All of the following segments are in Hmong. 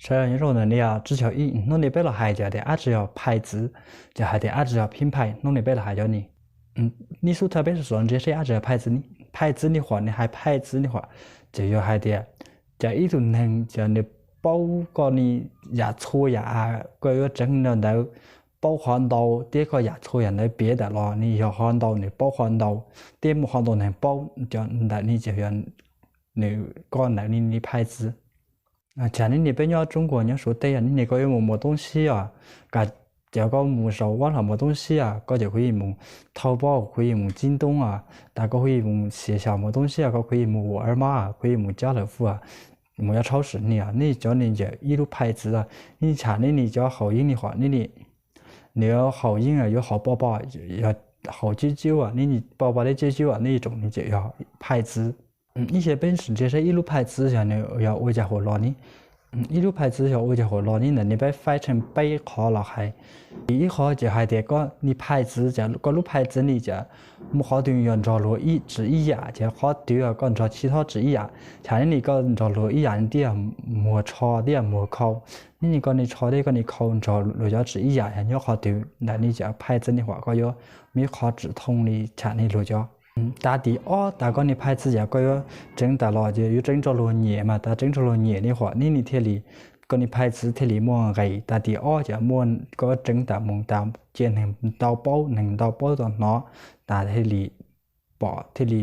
Sawv daws nyob zoo ntawm no, tsib caug ib, hnub no peb los hais cov tias ab tsi yog phaij txwv, cov hais tias ab tsi yog phib phaij, hnub no peb los hais cov ni. Nej xub thawj peb sawv daws ntsia seb ab tsi yog phaij txwv ni. Phaij txwv ni huam, nws hais phaij txwv ni huam, ces yog hais tias cov ib tug neeg cov nws paub koj ni yam txhua yam, koj yuav tseev no ntawd paub qhov ntau, thiab koj yam txhua yam ntawd piav tawm los ni yog qhov ntau, nws paub qhov ntau, thiab muaj qhov ntau neeg paub, cov ntawm ni ces yog nws, koj ntawm ni ni phaij txwv. Tsham neb ni peb nyob Tsoob Kuas nyob Suav teb, neb ni koj yuav mus mua toob sib os, cov koj mus zaum vaj los mua toob sib os, koj cov khuv yim mus thauj pab, khuv yim mus cib toob os, tas koj khuv yim mus xiav xyaum mua toob sib os, koj khuv yim mus ua mab, khuv yim mus cab lawm fua, mus yuav tshauj sim ni os, nej cov ni yog ib lub phaij txwv os. Nej tsham neb ni cov haus yeeb ni huam, neb ni nws haus yeeb yuav haus poj poj, yog haus cib cib as, neb ni poj poj thiab cib cib as, nej tsoom ni ces yog phaij txwv. Ib xyov peb sim ntsia saib ib lub phaij txwv yog nws yog ua cas huam los ni. Ib lub phaij txwv yog ua cas huam los ni ntawm ni peb faib tsheej peb qhov los hais. Ib qhov ces hais tias koj ni phaij txwv, koj lub phaij txwv ni ces muaj qhov twg yog nrog luag ib tsi ib yam, ces qhov twg koj nrog tsis txhob tsi ib yam. Tsham neb ni koj nrog luag ib yam, neb tias muag tsho thiab muag khau, neb ni koj ni tsho thiab koj ni khau nrog luag cov tsi ib yam, yog nyob qhov twg ntawm ni ces phaij txwv ni huam koj yuav muaj ib qhov tsim thooj li tsham ni luag cov. Tas tim ob tas koj ni phaij txwv yam koj yuav tseev tas los ces yuav tseev rau luag nyiam mas, tas tseev rau luag nyiam ni huam neb ni thiaj li, koj ni phaij txwv thiaj li muaj nqis. Tas tim ob ces muaj koj tseev tas mus tas cia neeg ntau paub, neeg ntau paub tau hnov, tas thiaj li pom thiaj li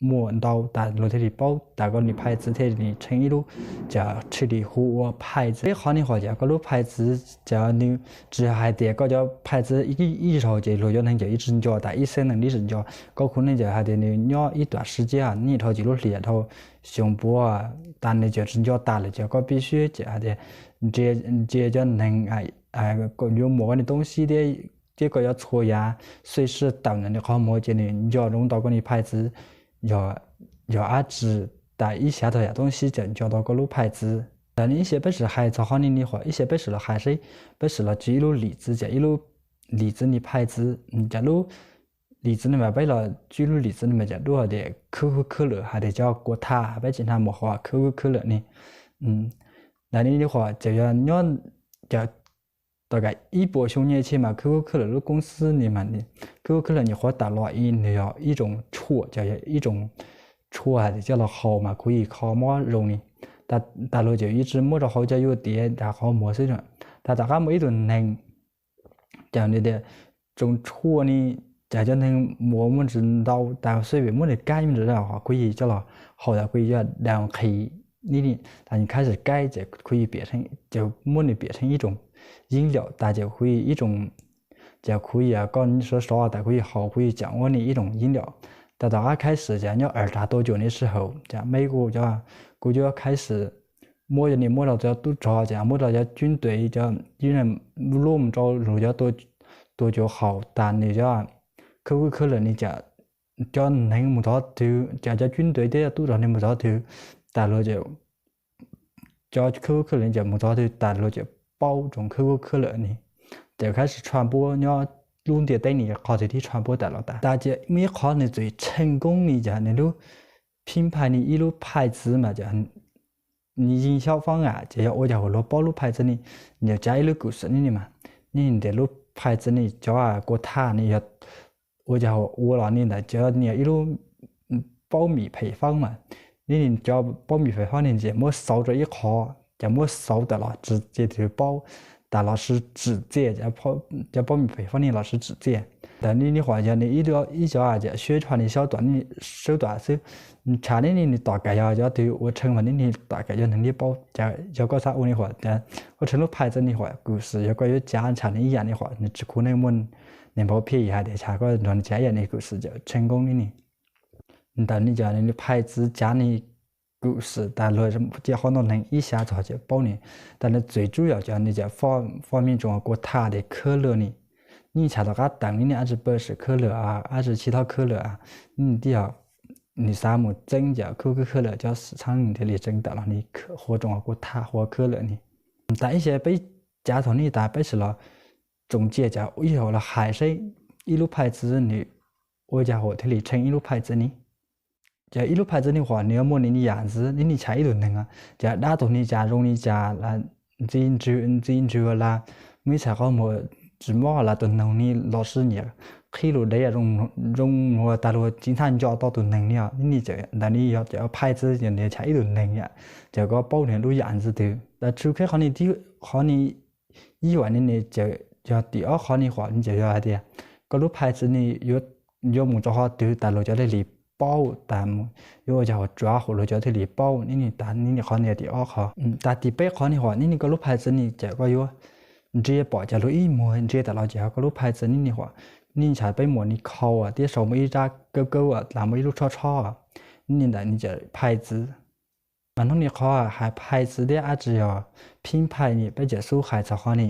muaj ntau tas luag thiaj li paub, tas koj ni phaij txwv thiaj li tsheej ib lub, ces thiaj li hu ua phaij txwv. Peb qhov ni huam ces koj lub phaij txwv ces nws tsis hais tias koj cov phaij txwv ib zaug ces luag cov neeg ces ib tsi nco, tas ib xeeb neeg ib tsi nco. Koj khuv neeg ces hais tias nws nyob ib tuam si ciab, nyiaj dhau cim lub hlis dhau xyoo puav, tas nws ces tsis nco tas lawm ces koj pib sib ces hais tias ntsia cov neeg yuav muam koj ni toob sib thiab, ces koj yuav txhua yam xwb sib tawm ntawm nws qhov muag ces nws nco zoo ntau koj ni phaij txwv, yog ab tsi, tas ib xyav tog yam toob sib ces nco tau koj lub phaij txwv. Ntawm ni ib xyov peb sim hais txog qhov ni ni huam, ib xyov peb sim los hais seb, peb sim los tsis ib lub lim txwv ces ib lub lim txwv ni phaij txwv, ces lub lim txwv ni mas peb los tsis ib lub lim txwv ni mas ces lub hais tias khwb khwb lawm, hais tias cov kua thaj peb tsis hnov mus qhov khwb khwb lawm ni. Ntawm ni ni huam ces yog nyob cov tom kam ib puas xyoo nyej tsheb mas khwb khwb lawm lub koob xwb ni mas, khwb khwb lawm nyuam qhuav tawm los ib, nws yog ib tsoom tshuaj, ces yog ib tsoom tshuaj hais tias coj los haus mas khuv yim kho mob zoo ni. Tas luag ces ib tsi muab rau hauv cov yuav tiav tas qhov muag xwb. Tas tom qab muaj ib tug neeg, ces nws tias tsoom tshuaj ni, ces cov neeg muaj muaj ntsis ntau tas xwb vim muab nws kaib me ntsis hov khuv yim coj los haus tas khuv yim coj daus nqhis ni, tas nws khaib tsis kaib ces khuv yim piam, ces muab nws piam tsheej ib tsoom yeeb laum tas ces khuv yim ib tsoom, ces khuv yim koj sov sov tas khuv yim haus khuv yim ceem ua ni ib tsoom yeeb laum. Tas tom qab khaib tsis ces nyob awm tas tua cuam ni sij hawm ces meb kuj, kuj yuav khaib tsis muab cov ni muab rau cov tub rog ces muab rau cov cwb ntuam cov, lub mus rau luag cov tua cuam haus tas nws cov khwb khwb lawm ni ces cov neeg mus txog twg ces cov cwb ntuam thiab tub rog ni mus txog twg tas luag ces cov khwb khwb lawm ni ces mus txog twg tas luag ces paub tsoom khwb khwb lawm ni. Ces khaib tsis tshaj puab nyob lub ntiaj teb ni qhov twg thiab tshaj puab tas los tas. Tas ces muaj ib qhov nws txwm tsheej koob ni ces nws lub phib phaij ni ib lub phaij txwv mas ces nws yeej xyob foob am ces yog ua cas huam luag paub lub phaij txwv ni, nws cav ib lub kws xwm ni ni mas, ni ntias lub phaij txwv ni cov kua thaj ni yog ua cas huam ua los ni ntawd cov nias ib lub paub mim phem foob mas, ni cov paub mim phem foob ni ces muab xauv rau ib qho, ces muab xauv tas los tsis txia tus paub, tas los sis tsim txiaj, cov paub mim phem foob ni los sis tsim txiaj. Tas ni ni huam yog nws ib cov xyov tshuaj ni xyob tom, xyob tom xwb. Tsham ni ni nws tom kam yog cov twg ua tsheej mas ni ni tom kam yog neeg li paub. Yog koj xav ua ni huam, koj tsheej lub phaij txwv ni huam kws xwm yog koj yuav cav tsham nws ib yam ni huam nws tsis khuv neeg muaj, nws npau phiaj hais tias tsham koj nrog nws cav ib yam ni kws xwm ces tsheej koob ni ni. Ntawm ni ces nws phaij txwv cav ni kws xwm tas luag cia qhov ntau neeg ib xyav txog ces paub ni. Tas nws txwv tsub yom ces nws ces foj me ntsoov kua thaj tias khawb lwm ni. Ni tsham tom qab teev ni ni ab tsi pab sim khawb lwm, ab tsi tsis txhob khawb lwm, ni tib yog nws xav mus txeeb ces khwb khwb khawb lwm cov xwm txheej thiaj li tseev tawm los ni, huav tsoom kua thaj huav khawb lwm ni. Tas ib xyov peb cav thaum ni tas peb sim los tsoom cia ces ib yam los hais seb ib lub phaij txwv nws ua cas huam thiaj li tsheej ib lub phaij txwv ni. Ces ib lub phais txwv ne huam nws yuav muaj nws ib yam ntxiv, neb nim tsham ib tug neeg, ces dab tug ne cas zoo li cas, ntxi ntswg la, muaj ib txhais qhov muag tsis mob la, tus noog ne los sis nyiam qhib lus dev zoo mluag tas luag tsis txhaj nco tau tus neeg ne os. Neb nim txawm ntawm ne yog phais txwv ces nws tsham ib tug neeg yom, ces koj paub nws lub yam ntxiv twg. Tam tshwj kheb qhov ne, qhov ne ib yam ne ne ces yog tim ob qhov ne huam ne ces yog hais tias koj lub phais txwv ne yuav mus rau qhov twg tas luag cov thiaj li paub, tas mus yuav ua cas huam tsuav huam luag cov thiaj li paub. Neb nim tas neb nim qhov ne tim ob qhov. Tas tim peb qhov ne huam neb nim koj lub phais txwv ne ces koj yuav ntsia pom ces luag ib muag ntsia tas los ces koj lub phais txwv neb nim huam, neb nim tsham peb muam ne khau thiab sau muaj ib rab kawb kawb tas muaj ib lub tshob tshob, neb nim ntawm ne ces phais txwv. Mas hnub nim qhov hais phais txwv thiab dab tsi yog phib phais ne peb tseem xub hais txog qhov ne.